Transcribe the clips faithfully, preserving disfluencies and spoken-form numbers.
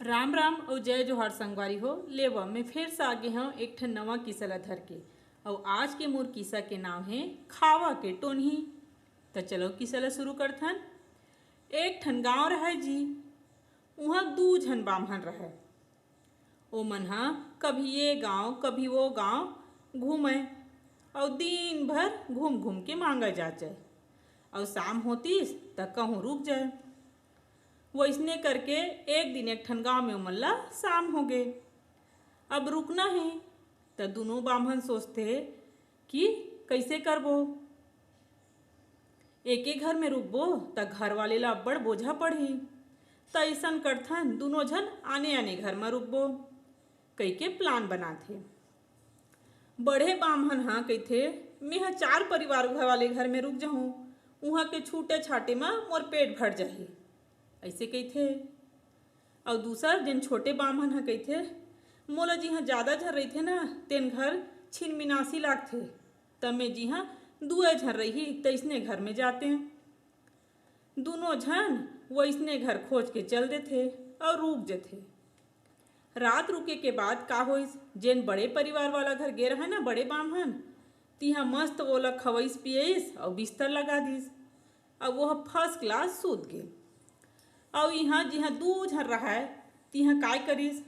राम राम अउ जय जोहार संगवारी हो। लेवा, मैं फेर से आगे हंव एक ठन नवा किस्सा ला धर के। अउ आज के मोर किस्सा के नाव हे खावा के टोनही। त चलो किस्सा ला शुरू करथन। एक ठन गांव रहय जी, उहां दू झन बाम्हन रहय। ओमन ह कभी ये गांव, कभी वो गांव घूमय अउ दिन भर घूम घूम के मांगा जाचय। अउ शाम होतिस त कहूं रुक जाय। वइसने करके एक दिन एक ठन गांव में ओमन ला शाम हो गे। अब रुकना हे, त दुनों बाम्हन सोचथे कि कइसे करबो। एके घर में रुकबो, त घर वाले ला अब्बड़ बोझा पड़ही। त अइसन करथन, दुनों झन आने-आने घर म रुकबो, कहिके plan बनाथे। बड़े बाम्हन ह कहिथे, "मेंह चार परिवार घर वाले घर में रुक जाहूं, उहां के छूटे छाटे म मोर पेट भर जाही," अइसे कहिथे। अउ दूसर जेन छोटे बाम्हन ह कहिथे, "मोला जिहां जादा झन रहिथे न, तेन घर छिनमिनासी लागथे, त में जिहां दुए झन रही, तइसने घर में जातें।" दुनों झन वइसने घर खोज के चल देथे अउ रुक जथे। रात रुके के बाद का होइस, जेन बड़े परिवार वाला घर गे रहय न बड़े बाम्हन, तिहां मस्त ओला खवइस पियइस अउ बिस्तर लगा दिस। अब वो first class सूत गे। अउ इहां जिहां दू झन रहय, तिहां काय करिस,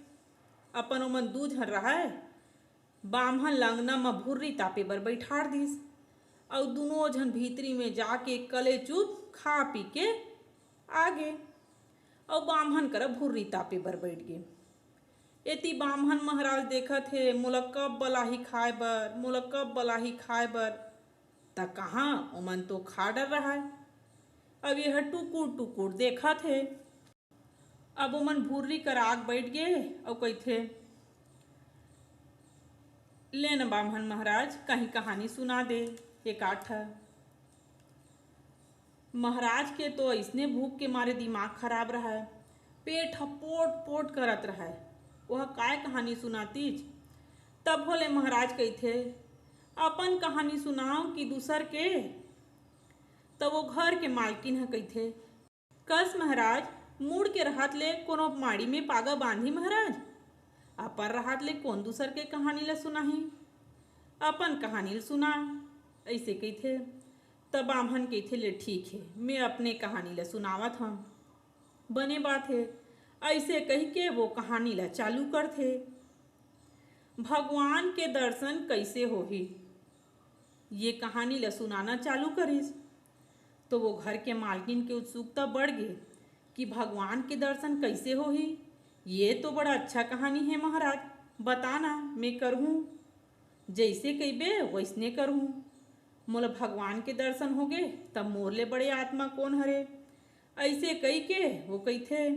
अपन ओमन दू झन रहय, बाम्हन ल अंगना म भुर्री तापे बर बइठार दिस। अउ दुनों झन भीतरी में जाके कले चुप खा पी के आ गे। अउ बाम्हन करा भुर्री तापे बर बइठ गे। एती बाम्हन महाराज देखत हे, "मोला कब बलाही खाए बर, मोला कब बलाही खाए बर।" त कहां, ओमन तो खा डर रहय। अब ये ह टुकुर टुकुर देखत हे। अब ओमन भुर्री कर आग बइठ गे अउ कहिथे, "ले न बाम्हन महाराज, कहीं कहानी सुना दे एक आठ।" महाराज के तो अइसने भूख के मारे दिमाग खराब रहय, पेट ह पोट पोट करत रहय, ओह काय कहानी सुनातिच। तब होले महाराज कहिथे, "अपन कहानी सुनाव कि दूसर के?" त वो घर के मालकिन ह कहिथे, "कस महाराज, मुड़ के रहत ले कोनो माड़ी में पागा बांधी महाराज? अपन रहत ले कोन दूसर के कहानी ल सुनाही? अपन कहानी ल सुना," अइसे कहिथे। त बाम्हन कहिथे, "ले ठीक हे, मैं अपने कहानी ल सुनावत हंव।" "बने बात हे," अइसे कहिके वो कहानी ल चालू करथे। भगवान के दर्शन कइसे होही, ये कहानी ल सुनाना चालू करिस, तो वो घर के मालकिन के उत्सुकता बढ़ गे कि भगवान के दर्शन कइसे होही। "ये तो बड़ा अच्छा कहानी हे महाराज, बताना, मैं करहूं, जइसे कहिबे वइसने करहूं। मोला भगवान के दर्शन होगे, तब मोर ले बड़े आत्मा कोन हरे?" अइसे कहिके वो कहिथे।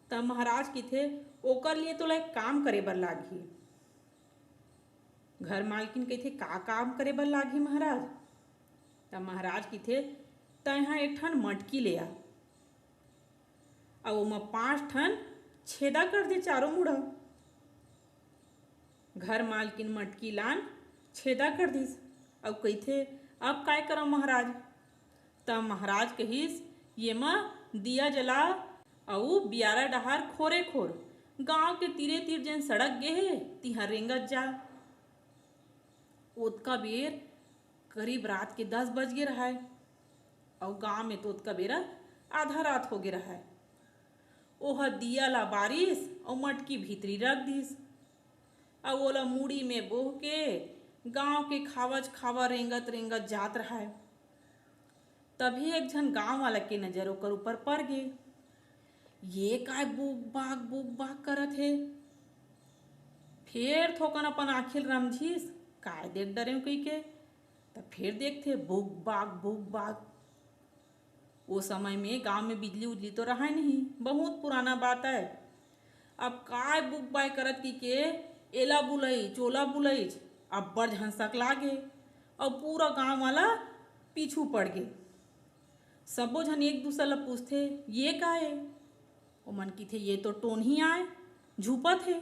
त महाराज कहिथे, "ओकर लिए तोला एक काम करे बर लागही।" घर मालकिन कहिथे, "का काम करे बर लागही महाराज?" त महाराज कहिथे, "तैं ह एक ठन मटकी ले आ, अउ ओमा पांच ठन छेदा कर दे चारों मुड़ा।" घर मालकिन मटकी लान छेदा कर दिस, अउ कहिथे, "अब काय करंव महाराज?" त महाराज कहिस, "येमा दिया जला अउ बियारा डहार खोरे खोर, गांव के तीरे तीर जेन सड़क गे हे, तिहां रेंगत जा।" ओतका बेर करीब रात के दस बज गे रहय, अउ गांव में तो ओतका बेरा आधा रात हो गे रहय। ओह दिया ला बारिस अउ मटकी भीतरी रख दिस, अउ ओला मुड़ी में बोह के गांव के खावच खावा रेंगत रेंगत जात रहय। तभी एक झन गांव वाला के नजर ओकर ऊपर पर गे। "ये काय बुक बाक बुक बाक करत हे?" फेर थोकन अपन आँखी ल रमझिस, "काय देख डरेंव?" कहिके। त फेर देखथे, बुक बाक बुक बाक। ओ समय में गांव में बिजली उजली तो रहय नहीं, बहुत पुराना बात आय। अब काय बुक बाय करत कहिके एला बुलइच ओला बुलइच, अब्बड़ झन सकला गे, अउ पूरा गांव वाला पीछू पड़ गे। सबो झन एक दूसर ला पूछथे, "ये का ए?" ओमन किथे, "ये तो टोनही आय, झुपत हे।"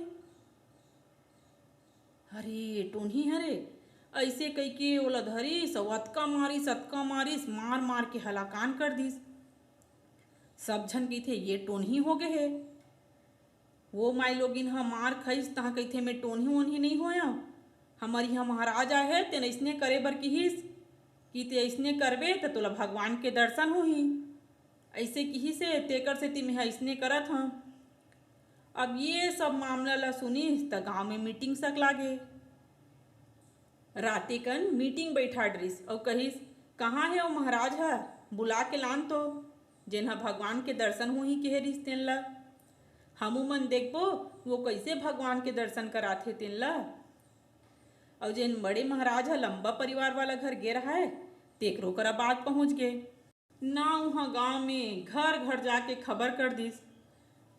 "अरे, टोनही हरे," अइसे कहिके ओला धरिस अउ अतका मारिस, अतका मारिस, मार मार के हलाकान कर दिस। सब झन कहिथे, "ये टोनही हो गे हे।" वो माईलोगिन ह मार खइस तहाँ कहिथे, "मैं टोनही ओनही नइ होयंव, हमर इहाँ महाराज आहे, तेन अइसने करे बर किहिस कि ते अइसने करबे त तोला भगवान के दर्शन होही, अइसे किहिस हे, तेकर सेती मेंह अइसने करत हंव।" अब ये सब मामला ल सुनिस त गांव में मीटिंग सकलागे। राते कन मीटिंग बइठा डरिस अउ कहिस, "कहाँ हे ओ महाराज ह? बुला के लान तो, जेन ह भगवान के दर्शन होही केहे रिहिस तेन ल। हमू मन देखबो, वो कइसे भगवान के दर्शन कराथे तेन ल।" अउ जेन बड़े महाराज ह लंबा परिवार वाला घर गे रहय, तेकरो करा बात पहुंच गे। ना उहाँ गांव में घर घर जाके खबर कर दिस।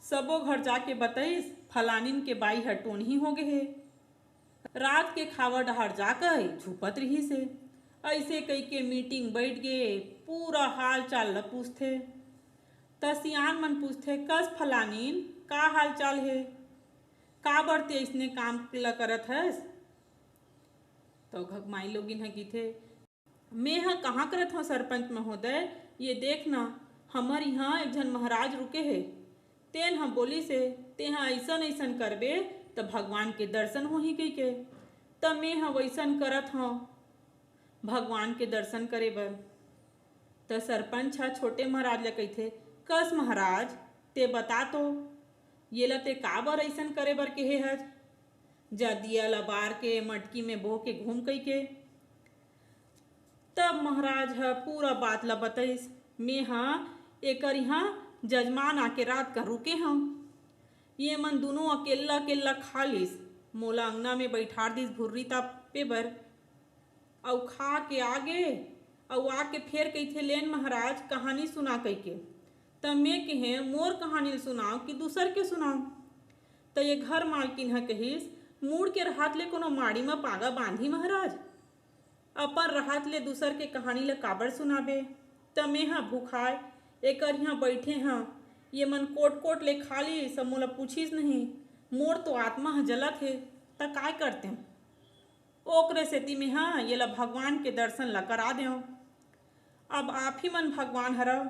सबो घर जाके बतइस, "फलानिन के बाई ह टोनही हो गे हे।" रात के खावा डहार जाकर झुपत रिहिस हे। अइसे कहिके मीटिंग बइठ गे, पूरा हाल चाल ल पूछथे। त सियान मन पूछथे, "कस फलानिन, का हाल चाल हे? काबर ते अइसने काम ल करत हस?" त घगमाई लोगिन ह किथे, "मेंह कहाँ करत हंव सरपंच महोदय, ये देख न, हमर इहाँ एक झन महाराज रुके हे, तेन ह बोलिस हे, तेंह अइसन अइसन करबे त भगवान के दर्शन होही कहिके, त मेंह वइसन करत हंव भगवान के दर्शन करे बर।" त सरपंच ह छोटे महाराज ल कहिथे, "कस महाराज, ते बता तो, येला ते काबर अइसन करे बर केहे हस? जा दिया ल बार के मटकी में बो के घूम कहिके।" तब महाराज ह पूरा बात ल बतइस, "मेंह एकर इहाँ जजमान आके रात का रुके हंव। ये मन दूनों अकेल्ला अकेल्ला खा लिस, मोला अंगना में बइठार दिस भुर्री तापे बर, अउ खा के आगे, अउ आके फेर कहिथे, 'लेन महाराज, कहानी सुना' कहिके। त में केहेंव, 'मोर कहानी ल सुनाव कि दूसर के सुनाव?' त ये घर मालकिन ह कहिस, 'मुड़ के रहत ले कोनो माड़ी म पागा बांधी महाराज, अपन रहत ले दूसर के कहानी ल काबर सुनाबे?' त मेंह भुखाय एकर इहाँ बइठे हंव, ये मन कोट कोट ले खा लिस, मोला पूछिस नहीं, मोर तो आत्मा ह जलत हे, त काय करतेंव? ओकरे सेती मेंह येला भगवान के दर्शन ल करा देंव। अब आप ही मन भगवान हरव,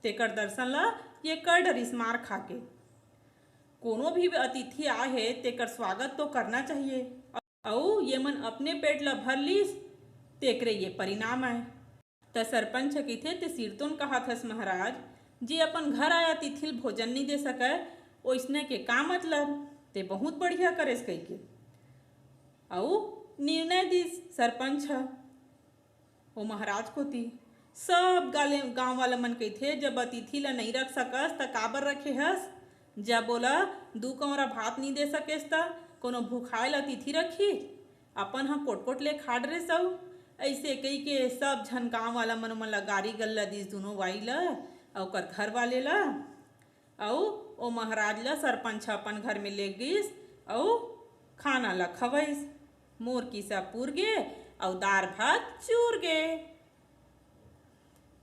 तेकर दर्शन ल ये कर डरिस मार खा के।" कोनो भी अतिथि आए हे, तेकर स्वागत तो करना चाहिए। अउ ये मन अपने पेट ल भर लिस, तेकरे ये परिणाम आय। त सरपंच ह कहिथे, "ते सिरतोन कहत हस महाराज, जे अपन घर आए अतिथि ल भोजन नइ दे सकय, ओइसने के का मतलब? ते बहुत बढ़िया करेस," कहिके अउ निर्णय दिस सरपंच ह। ओ महाराज कोती सब गाले, गांव वाला मन कहिथे, "जब अतिथि ल नइ रख सकस, त काबर रखे हस? जब ओला दू कौरा भात नइ दे सकेस, त कोनो भुखायल अतिथि रखही? अपन ह कोटकोट ले खा डरेस।" अउ अइसे कहिके सब झन गांव वाला मन ओमन ल गारी गल्ला दिस, दूनों बाई ल अउ ओकर घर वाले ल। अउ ओ महाराज ल सरपंच ह अपन घर में ले गिस अउ खाना ल खवइस। मोर किसा पुर गे अउ दार भात चूर गे।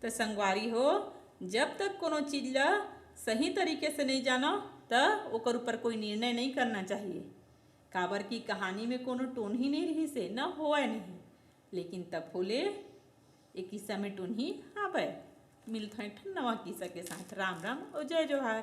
त संगवारी हो, जब तक कोनो चीज ल सही तरीके से नइ जानो, त ओकर ऊपर कोई निर्णय नइ करना चाहिए। काबर कि कहानी में कोनो टोनही नइ रिहिस हे, न होवय नहीं, लेकिन तभो ले ए किस्सा में टोनही हावय। मिलथन एक ठन नवा किस्सा के साथ। राम राम अउ जय जोहार।